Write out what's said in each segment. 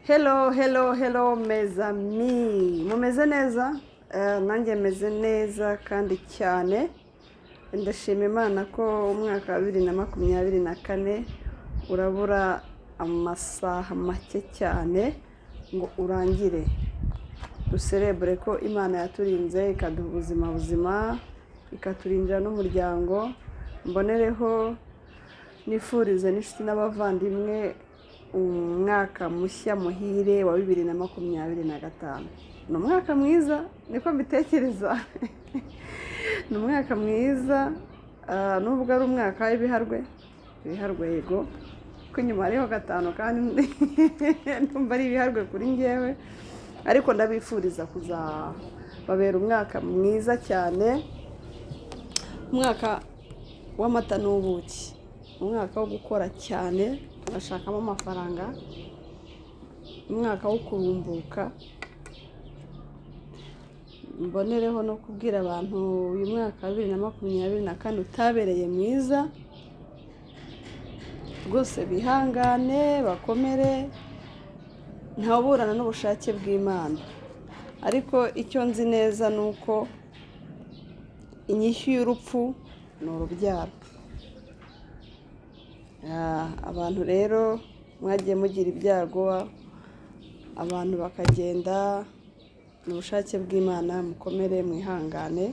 Hello, hello, hello, mes amis. Mumeze neza? Nanjye meze neza kandi cyane. Ndashima Imana ko umwaka wa 2024 urabura amasaha make cyane ngo urangire. Duserebure ko Imana yaturinze, ikaduha ubuzima buzima, ikaturindira n'umuryango. Mbonereho nifurize n'inshuti n'abavandimwe umwaka mushya muhire wa 2025. Ni umwaka mwiza, niko mbitekereza. Ni umwaka mwiza, nubwo ari umwaka w'ibiharwe, ibiharwe yego, ko inyuma hariho gatanu kandi ndumva ari ibiharwe kuri njyewe, ariko ndabifuriza kuzababera umwaka mwiza cyane, umwaka w'amata n'ubuki, umwaka wo gukora cyane tugashakamo amafaranga, umwaka wo kurumbuka. Mbonereho no kubwira abantu uyu mwaka wa 2024 utabereye mwiza, rwose bihangane, bakomere, ntawuburana n'ubushake bw'Imana. Ariko icyo nzi neza ni uko inyishyu y'urupfu ni urubyaro. Abantu rero mwagiye mugira ibyago, abantu bakagenda, ni ubushake bw'Imana, mukomere, mwihangane.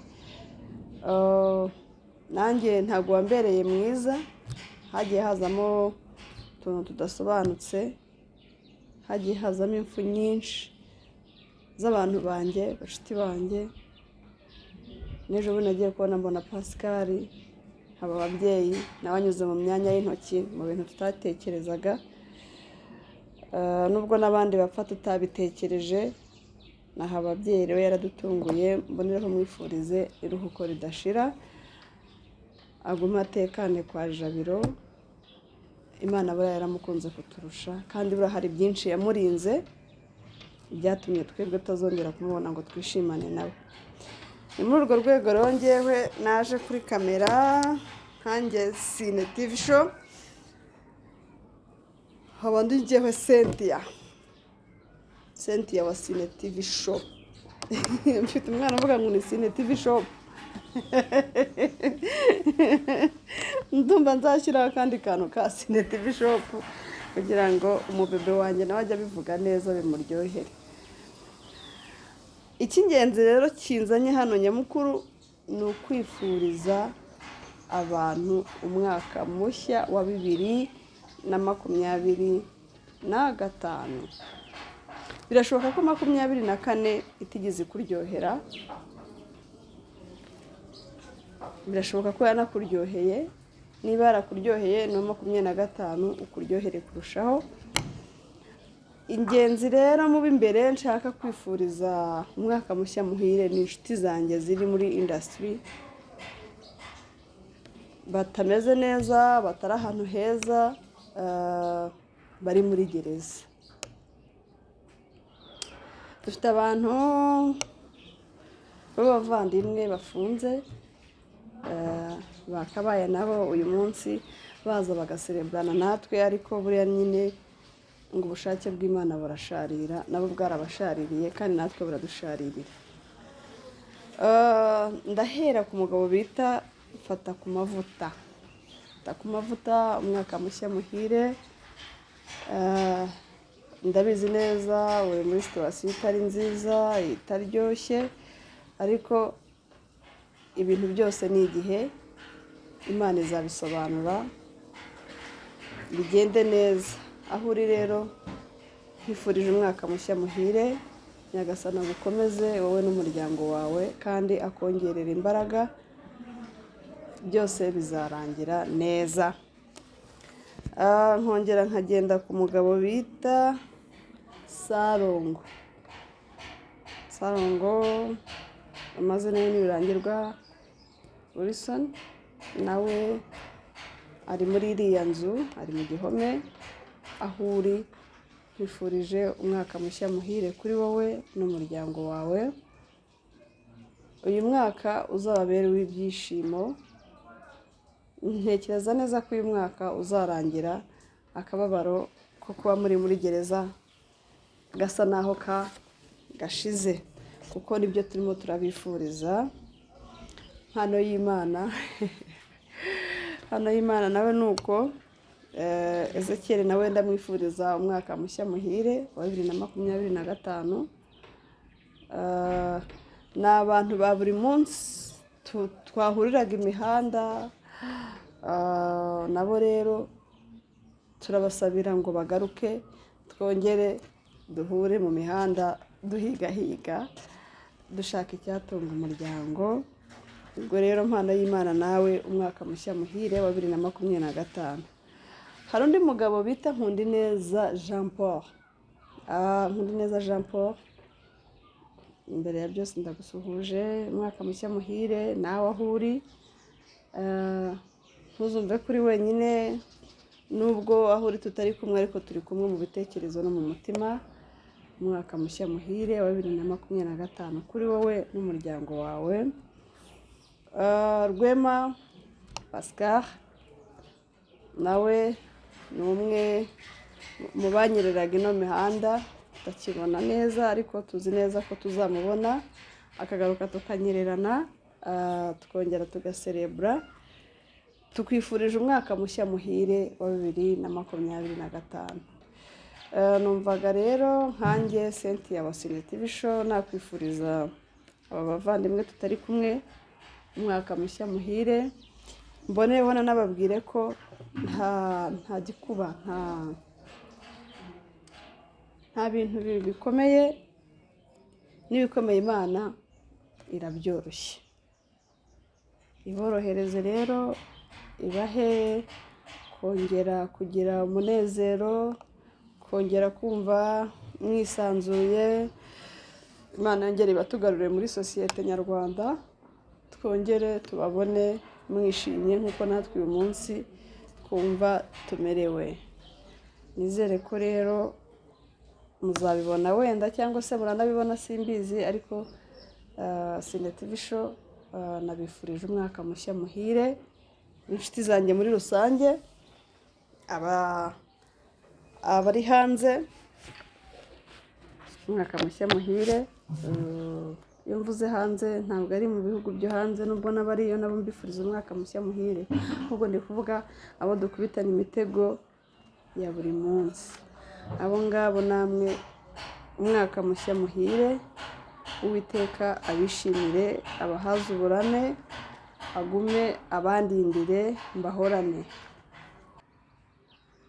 Nanjye ntabwo wambereye mwiza, hagiye hazamo utuntu tudasobanutse, hagiye hazamo impfu nyinshi z'abantu banjye, bashuti banjye. N'ejo bundi nagiye kubona mbona Pascal, aba ababyeyi nawe anyuze mu myanya y'intoki mu bintu tutatekerezaga. Nubwo n'abandi bapfa tutabitekereje, naho ababyeyi rero yaradutunguye. Mbonereho mwifurize iruhuko ridashira, agume atekane kwa Jabiro. Imana buriya yaramukunze kuturusha, kandi buriya hari byinshi yamurinze byatumye twebwe tutazongera kumubona ngo twishimane nawe. Ni muri urwo rwego rero ngewe naje kuri kamera nkanjye Sine TV Show, nkaba ndi njyewe Cynthia, Cynthia wa Sine TV Show. Mfite umwana uvuga ngo ni Sine TV Shop. Ndumva nzashyiraho akandi kantu ka Sine TV Shop kugira ngo umubebe wanjye nawe ajye abivuga neza, bimuryohere. Icy'ingenzi rero kinzanye hano nyamukuru ni ukwifuriza abantu umwaka mushya wa 2025. Birashoboka ko 24 itigeze ikuryohera, birashoboka ko yanakuryoheye. Niba yarakuryoheye, no 25 ukuryohere kurushaho. Ingenzi rero mu b'imbere nshaka kwifuriza umwaka mushya muhire ni inshuti zanjye ziri muri industry batameze neza, batari ahantu heza, bari muri gereza. Dufite abantu b'abavandimwe bafunze, bakabaye nabo uyu munsi baza bagasereburana natwe, ariko buriya nyine ngo ubushake bw'Imana burasharira, nabo bwarabashaririye kandi natwe buradusharirira. Ndahera ku mugabo bita Fata ku Mavuta. Fata ku Mavuta, umwaka mushya muhire. Ndabizi neza uri muri situation itari nziza, itaryoshye, ariko ibintu byose ni igihe, Imana izabisobanura bigende neza. Aho uri rero nkwifurije umwaka mushya muhire. Nyagasani agukomeze wowe n'umuryango wawe kandi akongerera imbaraga, byose bizarangira neza. Nkongera nkagenda ku mugabo bita Sarongo. Sarongo amazina ye ntibirangirwa Wilson, nawe ari muri iriya nzu, ari mu gihome. Aho uri nkwifurije umwaka mushya muhire kuri wowe n'umuryango wawe. Uyu mwaka uzababere uw'ibyishimo. Ntekereza neza ko uyu mwaka uzarangira akababaro ko kuba muri gereza. gasa naho gashize, kuko nibyo turimo turabifuriza. Mpano y'Imana, hano y'Imana nawe ni uko. Ezekiel nawe ndamwifuriza umwaka mushya muhire wa 2025. Ni abantu ba buri munsi twahuriraga imihanda, nabo rero turabasabira ngo bagaruke, twongere duhure mu mihanda duhigahiga, dushaka icyatunga umuryango. Ubwo rero mpano y'Imana nawe, umwaka mushya muhire wa 2025. Hari undi mugabo bita Nkundineza Jean Paul. Nkundineza Jean Paul, imbere ya byose ndagusuhuje, umwaka mushya muhire nawe aho uri. Ntuzumve ko uri wenyine, nubwo aho uri tutari kumwe, ariko turi kumwe mu bitekerezo no mu mutima. Umwaka mushya muhire wa 2025 kuri wowe n'umuryango wawe. Rwema Pascal nawe ni umwe mu banyereraga ino mihanda, tutakibona neza, ariko tuzi neza ko tuzamubona akagaruka tukanyererana, tukongera tugaserebura. Tukwifurije umwaka mushya muhire wa 2025. Numvaga rero nkanjye Cynthia wa Sine TV Show nakwifuriza aba bavandimwe tutari kumwe umwaka mushya muhire. Mboneyeho nababwire ko nta gikuba, nta bintu bikomeye, n'ibikomeye Imana irabyoroshye, iborohereze rero, ibahe kongera kugira umunezero, kongera kumva mwisanzuye. Imana yongere ibatugarure muri sosiyete nyarwanda, twongere tubabone mwishimye nk'uko natwe uyu munsi twumva tumerewe. Nizere ko rero muzabibona wenda, cyangwa se muranabibona simbizi, ariko Sine TV Show nabifurije umwaka mushya muhire, inshuti zanjye muri rusange, abari hanze, umwaka mushya muhire. Iyo mvuze hanze ntabwo ari mu bihugu byo hanze, nubwo n'abariyo nabo mbifuriza umwaka mushya muhire, ahubwo ndi kuvuga abo dukubitana imitego ya buri munsi, abo ngabo namwe umwaka mushya muhire. Uwiteka abishimire, abahaze uburame, agume abandindire, mbahorane.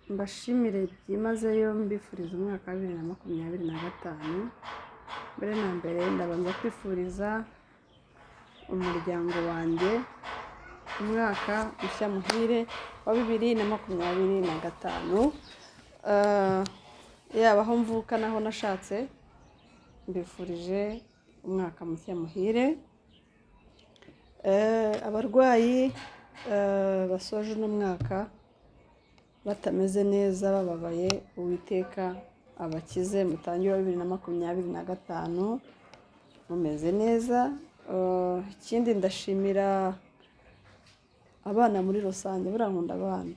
Mbashimire byimazeyo, mbifuriza umwaka wa 2025. Mbere na mbere ndabanza kwifuriza umuryango wanjye umwaka mushya muhire wa 2025. Yaba aho mvuka n'aho nashatse, mbifurije umwaka mushya muhire. Abarwayi basoje uno mwaka batameze neza, bababaye, Uwiteka abakize, mutangire wa 2025 mumeze neza. Ikindi ndashimira abana muri rusange, buriya nkunda abana,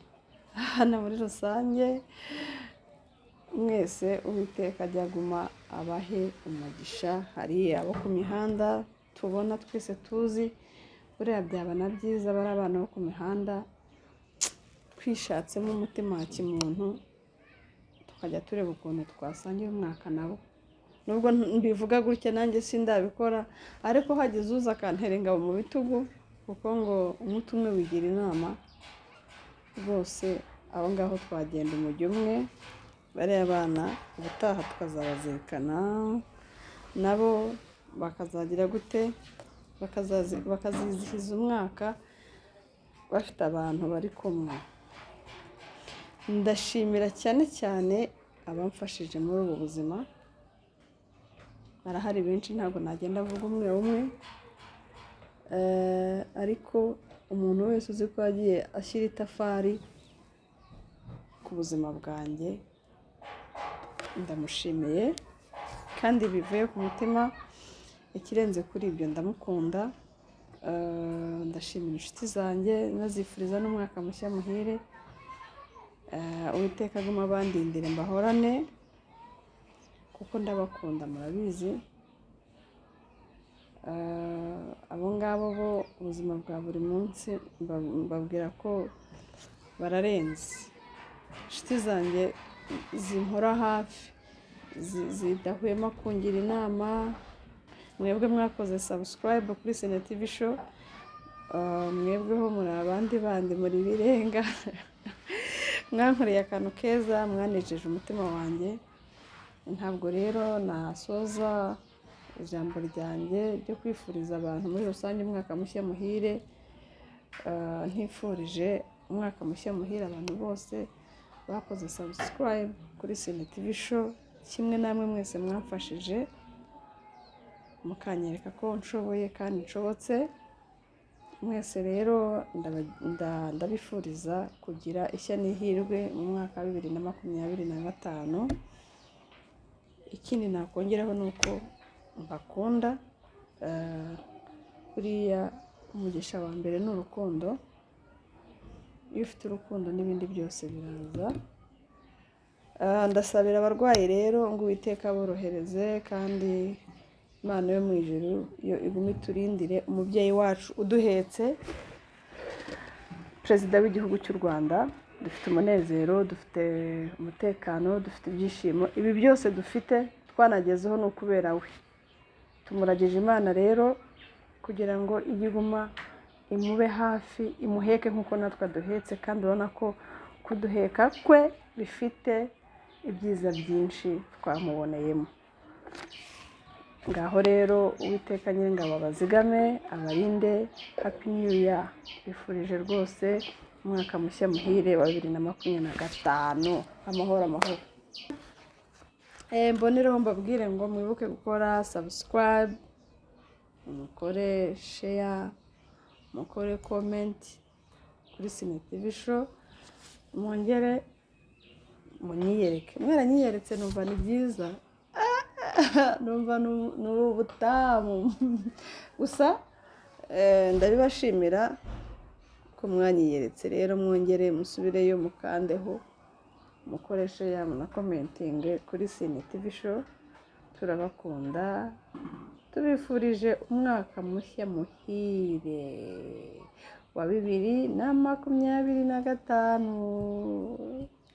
abana muri rusange mwese, Uwiteka ajya aguma abahe umugisha. Hari abo ku mihanda tubona twese tuzi, buriya byaba na byiza bari abana bo ku mihanda twishatsemo umutima wa kimuntu, tukajya tureba ukuntu twasangira umwaka nabo. Nubwo mbivuga gutya nanjye sindabikora, ariko hagize uza akantera ingabo mu bitugu, kuko ngo umuti umwe wigira inama, rwose aho ngaho twagenda umujyi umwe, bariya bana ubutaha tukazabazirikana, nabo bakazagira gute, bakazizihiza umwaka bafite abantu bari kumwe. Ndashimira cyane cyane abamfashije muri ubu buzima, barahari benshi, ntabwo nagenda avuga umwe umwe, ariko umuntu wese uzi ko yagiye ashyira itafari ku buzima bwanjye ndamushimiye kandi bivuye ku mutima. Ikirenze kuri ibyo ndamukunda. Ndashimira inshuti zanjye, nazifuriza n'umwaka mushya muhire. Uwiteka aguma abandindire mbahorane, Kuko ndabakunda, murabizi. Abo ngabo bo ubuzima bwa buri munsi mbabwira ko bararenze. Inshuti zanjye zimpora hafi, zidahwema kungira inama, mwebwe mwakoze subscribe kuri Sena TV Show, mwebweho muri abandi bandi, muri birenga. Mwankoreye akantu keza, mwanejeje umutima wanjye. Ntabwo rero nasoza ijambo ryanjye ryo kwifuriza abantu muri rusange umwaka mushya muhire ntifurije umwaka mushya muhire abantu bose bakoze subscribe kuri Sena TV Show, kimwe namwe mwese mwamfashije mukanyereka ko nshoboye kandi nshobotse. Mwese rero ndabifuriza kugira ishya n'ihirwe mu mwaka wa 2025. Ikindi nakongeraho ni uko mbakunda. Buriya umugisha wa mbere ni urukundo. Iyo ufite urukundo, n'ibindi byose biraza. Ndasabira abarwayi rero ngo Uwiteka aborohereze, kandi Imana yo mu ijuru yo igume iturindire umubyeyi wacu uduhetse, Perezida w'igihugu cy'u Rwanda. Dufite umunezero, dufite umutekano, dufite ibyishimo. Ibi byose dufite twanagezeho ni ukubera we. Tumuragije Imana rero kugira ngo ijye iguma imube hafi, imuheke nk'uko natwe aduhetse, kandi urabona ko kuduheka kwe bifite ibyiza byinshi twamuboneyemo. Ngaho rero Uwiteka Nyiringabo abazigame, abarinde. Happy New Year! Bifurije rwose umwaka mushya muhire wa 2025. Amahoro, amahoro! Mbonereho mbabwire ngo mwibuke gukora subscribe, mukore share, mukore comment kuri Sine TV Show, mwongere munyiyereke. Mwaranyiyeretse numva ni byiza, numva ni ubutamu gusa. Ndabibashimira ko mwanyiyeretse. Rero mwongere musubireyo, mukandeho, mukoreshe ya na commenting kuri Sine TV Show. Turabakunda, tubifurije umwaka mushya muhire wa 2025.